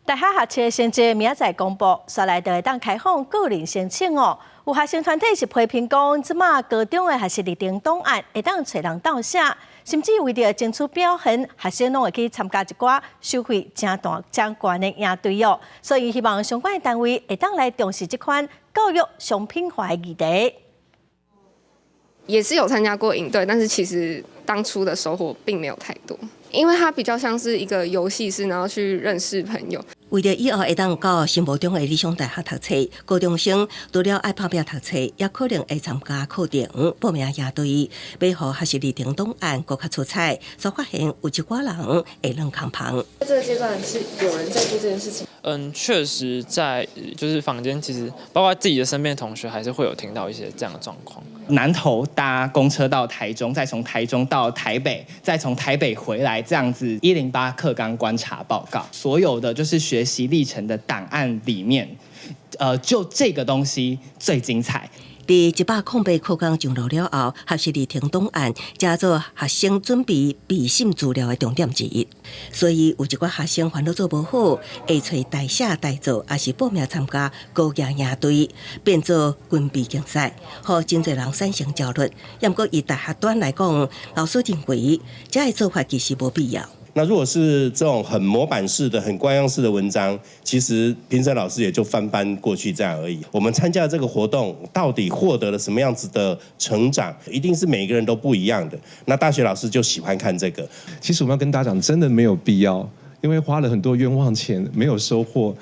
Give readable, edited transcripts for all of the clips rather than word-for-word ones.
大學學測成績明仔載公布，紲來就會當開放個人申請哦。有學生團體是批評講，這馬高中的學習歷程檔案會當揣人鬥寫，甚至為著爭取表現，學生攏會去參加一寡收費誠大、誠懸的營隊哦。所以希望相關的單位會當來重視這款教育商品化的議題。也是有參加過營隊，但是其實當初的收穫並沒有太多，因為它比較像是一個遊戲式，然後去認識朋友。為著以後會當到心目中的理想大學讀冊，高中生除了愛拍拚讀冊，也可能會參加課程、報名營隊，欲予學習歷程檔案閣較出彩，煞發現有一寡人會軟空芳。在這個階段是有人在做這件事情。嗯，確實在就是坊間，其實包括自己的身邊同學，還是會有聽到一些這樣的狀況。南投搭公車到台中，再從台中到台北，再從台北回來，這樣子108課綱觀察報告，所有的就是學習歷程的檔案裡面，就這個東西最精彩。佇108課綱上路了後，學習歷程檔案成做學生準備備審資料的重點之一。所以有一寡學生煩惱做無好，會揣代寫代做，抑是報名參加高額營隊，變做軍備競賽，予真濟人產生焦慮。毋過以大學端來講，老師認為這个做法其實無必要。那如果是這種很模板式的、很官樣式的文章，其實評審老師也就翻翻過去這樣而已。我們參加這個活動，到底獲得了什麼樣子的成長，一定是每個人都不一樣的。那大學老師就喜歡看這個。其實我們要跟大家講，真的沒有必要，因為花了很多冤枉錢，沒有收穫，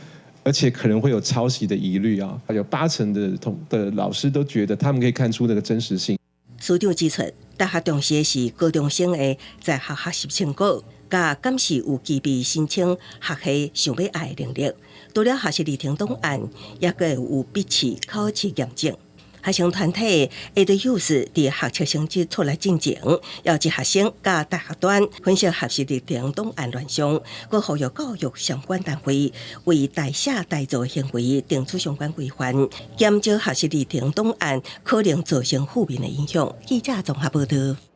而且可能會有抄襲的疑慮啊。有8成的同的老師都覺得他們可以看出那個真實性。司長指出，大學重視的是高中生的在學學習成果，佮敢是有具備申請學系想欲愛的能力。除了學習歷程檔案，也閣會有筆試、口試驗證。學生團體會對優勢佇學測成績出來進前，邀集學生佮大學端分析學習歷程檔案亂象，閣呼籲教育相關單位為代寫代做行為定出相關規範，減少學習歷程檔案可能造成負面的影響。記者綜合報導。